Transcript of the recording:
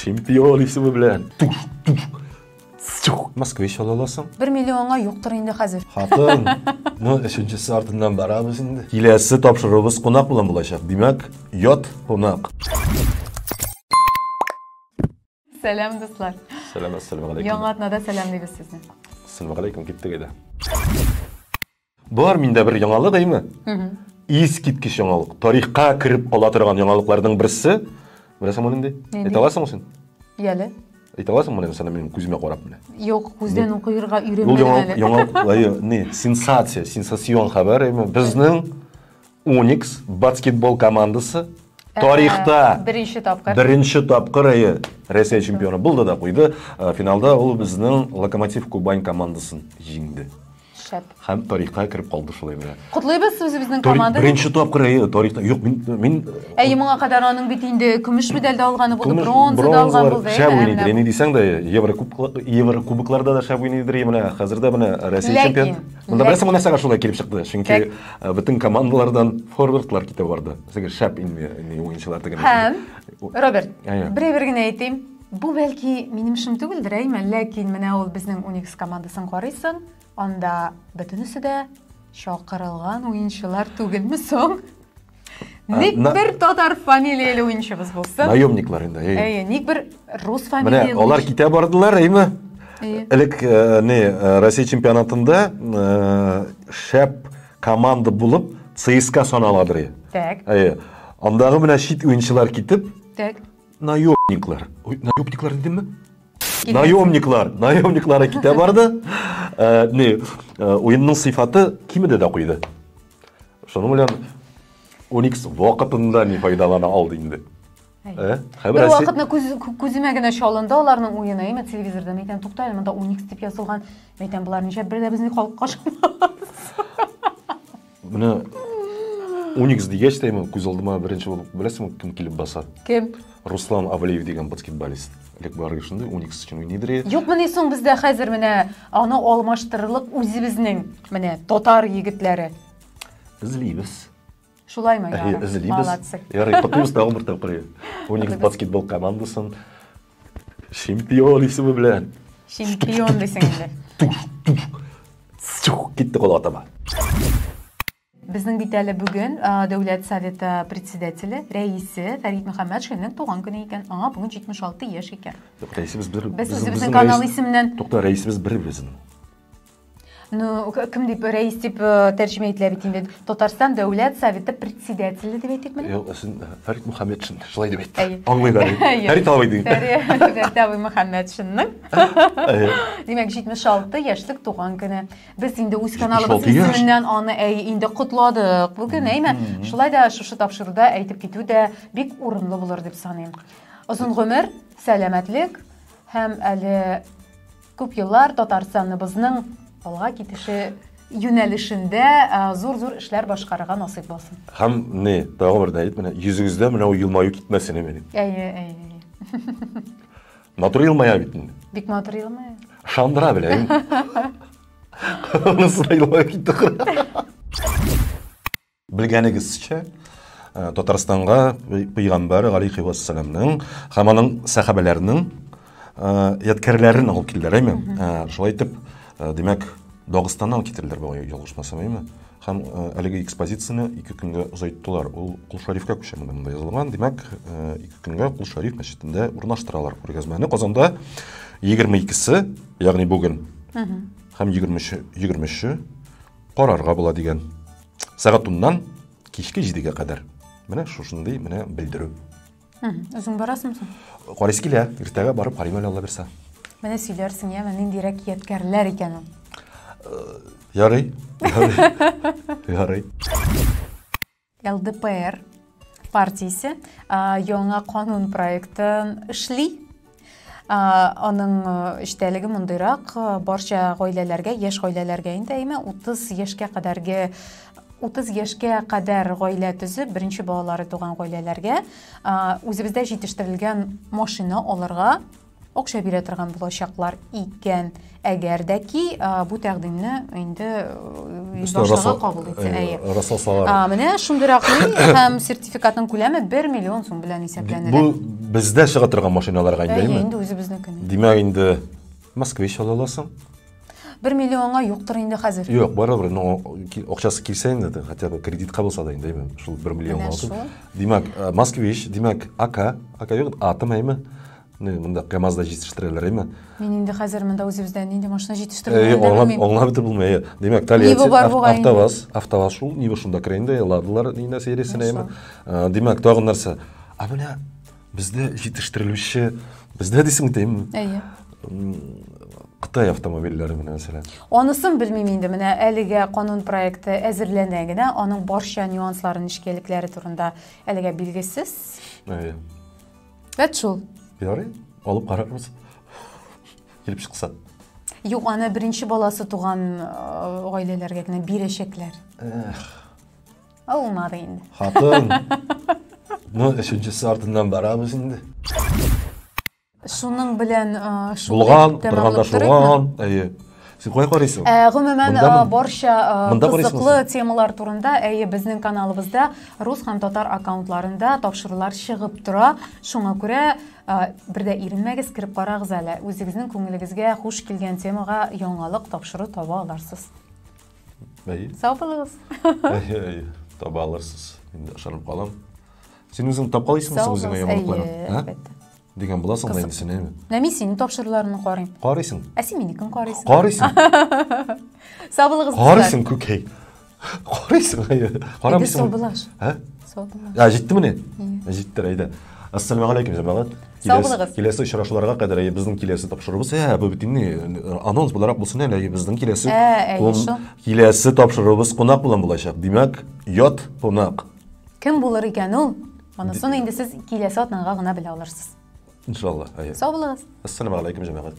Чемпион исеме белән. Туш, туш. Цух. Москвич ала аласың. 1 миллионга юктыр инде хәзер. Хатын. Ну, өченчесе артыннан барабыз инде. Киләсе тапшыруыбыз кунак белән булачак. Димәк, ят кунак. Сәлам, дуслар. Сәлам, ассаламу алейкум. Яңа атнада сәламлибез сезне. Ассаламу алейкум, киттек әйдә. Бар миндә бер яңалык, әйме? Искиткеч яңалык. Тарихка кереп кала торган яңалыкларның берсе. Беләсеңме нинди? Әйтә аласыңмы син? Яле. Әйтә аласыңмы менә мәсәлән минем күземә карап менә? Юк, күздән укыйрга өйрәнмәдем әле. Ул яңалык, не, сенсация, сенсацион хәбәр, әйме? Безнең Уникс баскетбол командасы тарихта беренче тапкыр беренче тапкыр әйе Россия чемпионы булды да куйды. Финалда ул безнең Локомотив Кубань командасын җиңде. Шәп. Һәм тарихка кереп калды шулай менә. Котлыйбыз үзебезнең команданы. Беренче тапкыр әйе тарихта. Юк, мин Әйе, моңа кадәр аның бит инде көмеш медаль дә алганы булды, бронза да алган булды. Шәп уйныйдыр. Ни дисәң дә, Еврокубокларда да шәп уйныйдыр. Менә хәзер дә менә Россия чемпион. Монда беләсеңме нәрсәгә шулай килеп чыкты? Чөнки бөтен командалардан форвардлар китеп барды. Сәгә шәп инде уенчылар дигән. Һәм Роберт, бер-бер генә әйтим. Бу бәлки минем эшем түгелдер, әйме, ләкин менә ул безнең Уникс командасын карыйсың, анда бөтенесе дә чакырылган уенчылар түгелме соң? Ник бер татар фамилияле уенчыбыз булсын? Наемниклар инде. Әйе, ник бер рус фамилияле. Менә алар китә бардылар, әйме? Элек не Россия чемпионатында шәп команда булып ЦСКА саналадыр. Так. Әйе. Андагы менә чит уенчылар китеп. Так. Наемниклар. Ой, наемниклар дидемме? Наемниклар, наемниклары китә барды. Не, уенның сыйфаты кимеде дә куйды. Шуның белән Уникс вакытында не файдалана алды инде. Э? Бер вакытны күземә генә чалынды аларның уены, әйме телевизорда. Мәйтәм, тукта әле, монда Уникс дип язылган. Мәйтәм, болар ничә бер дә безне халыкка ышанмас. Менә Уникс дигәч тә, күз алдыма беренче булып, беләсеңме, кем килеп баса? Кем? Руслан Авлиев дигән баскетболист. Элек бар шундый Уникс өчен уйныйдыр. Юкмыни соң бездә хәзер менә аны алмаштырырлык үзебезнең менә татар егетләре? Эзлибез. Шулаймы, ярый? Эзлибез. Молодцы. Ярый, котлыйбыз тагын бер тапкыр. Уникс баскетбол командасын чемпион исеме белән. Чемпион дисең инде. Туш, туш. Цух, китте кул атама. Безнең бит әле бүген Дәүләт Советы председателе, рәисе Фәрит Мөхәммәтшинның туган көне икән. Аңа бүген 76 яшь икән. Юк, рәисебез бер. Без үзебезнең канал исеменнән. Тукта, рәисебез бер безнең. Ну, кем дип рәис дип тәрҗемә ителә бит инде. Татарстан Дәүләт Советы председателе дип әйтик менә. Юк, син Фәрит Мөхәммәтшин шулай дип әйт. Аңлыйлар. Фәрит абый ди. Фәрит абый Мөхәммәтшинның. Димәк, 76 яшьлек туган көне. Без инде үз каналыбыз исеменнән аны әй инде котладык бүген, әйме? Шулай да шушы тапшыруда әйтеп китү дә бик урынлы булыр дип саныйм. Озын гомер, сәламәтлек һәм әле күп еллар Татарстаныбызның алга китеше юнәлешендә зур-зур эшләр башкарырга насыйп булсын. Һәм не, тагын бер әйт, менә йөзегездә менә ул елмаю китмәсен име. Әйе, әйе. Матур елмая бит инде. Бик матур елмая. Ышандыра белә. Анысы да елмаеп китте. Белгәнегезчә, Татарстанга пәйгамбәр галәйһи вәссәламның һәм аның сәхабәләренең ядкәрләрен алып килделәр, әйме? Шулай итеп, димәк, Дагыстаннан китерделәр, бу ялгышмасам, әйме? Һәм әлеге экспозицияне 2 көнгә озайттылар. Ул Кол Шәрифкә күчә, монда язылган. Димәк, 2 көнгә Кол Шәриф мәчетендә урнаштыралар күргәзмәне. Казанда 22-се, ягъни бүген, һәм 23-е карарга була дигән. Сәгать 10-нан кичке 7-гә кадәр. Менә шушындый менә белдерү. Үзең барасыңмы соң? Карыйсы килә. Иртәгә барып карыйм әле, Алла бирсә. Менә сөйләрсең, яме, ниндирәк ядкәрләр икән ул. Ярый. Ярый. ЛДПР партиясе яңа канун проектын эшли. Аның эчтәлеге мондыйрак: барча гаиләләргә, яшь гаиләләргә инде, әйме, 30 яшькә кадәрге 30 яшькә кадәр гаилә төзеп, беренче балалары туган гаиләләргә үзебездә җитештерелгән машина алырга акча бирә торган булачаклар икән. Әгәр дә ки бу тәкъдимне инде башлыгы кабул итсә, әйе. Расласалар. Менә шундыйрак ни һәм сертификатның күләме 1 миллион сум белән исәпләнелә. Бу бездә чыга торган машиналарга инде, әйеме? Инде үзебезнеке. Димәк, инде Москвич ала аласың. 1 миллионга юктыр инде хәзер. Юк, барыбер, но акчасы килсә инде, хотя бы кредитка булса да инде, әйме, шул 1 миллионга алсын. Димәк, Москвич, димәк, АК, АК юк, Атом, әйме? Ну, монда КАМАЗда җитештерәләр, әйме? Мин инде хәзер монда үзебездә нинди машина җитештерелгәнен дә белмим. Аңлап бетереп булмый, әйе. Димәк, Тольятти, АвтоВАЗ, АвтоВАЗ шул, Нива шунда керә инде, Ладалар инде сериясенә, әйме? Димәк, тагын нәрсә? Ә менә бездә җитештерелүче, бездә дисең бит, әйеме? Әйе. Кытай автомобильләре менә мәсәлән. Анысын белмим инде, менә әлегә канун проекты әзерләнә генә, аның барча нюанслары, нечкәлекләре турында әлегә билгесез. Әйе. Вәт шул. Ярый, алып карарбыз. Килеп чыкса. Юк, аны беренче баласы туган э, гаиләләргә генә бирәчәкләр. Эх. Булмады инде. Хатын. Ну, өченчесе артыннан барабыз инде. Шуның белән э, шул Булган, торганда шулган. Әйе. Син кая карыйсың? Ә, гомумән, барча кызыклы темалар турында, әйе, безнең каналыбызда рус һәм татар аккаунтларында тапшырулар чыгып тора. Шуңа күрә бер дә иренмәгез, кереп карагыз әле. Үзегезнең күңелегезгә хуш килгән темага яңалык тапшыру таба аларсыз. Әйе. Сау булыгыз. Әйе, әйе, таба алырсыз. Инде ышанып калам. Син үзең тапкалыйсыңмы соң үзеңә яңалыкларны? Әлбәттә. Дигән буласың да инде син, әйме? Менә мин синең тапшыруларыңны карыйм. Карыйсың. Ә син минекен карыйсың. Карыйсың. Сау булыгыз. Карыйсың, күкәй. Карыйсың, әйе. Карамыйсың. Сау булаш. Ә? Сау булаш. Ә, җиттемени? Җитте, әйдә. Ассаламу алейкум, җәмәгать. Сау булыгыз. Киләсе очрашуларга кадәр, әйе, безнең киләсе тапшыруыбыз, ә, бу бит инде анонс буларак булсын әле, әйе, безнең киләсе киләсе тапшыруыбыз кунак белән булачак. Димәк, ят кунак. Кем булыр икән ул? Монысын инде сез киләсе атнага гына белә алырсыз. Иншалла. Сау булыгыз. Ассаламу алейкум, җәмәгать.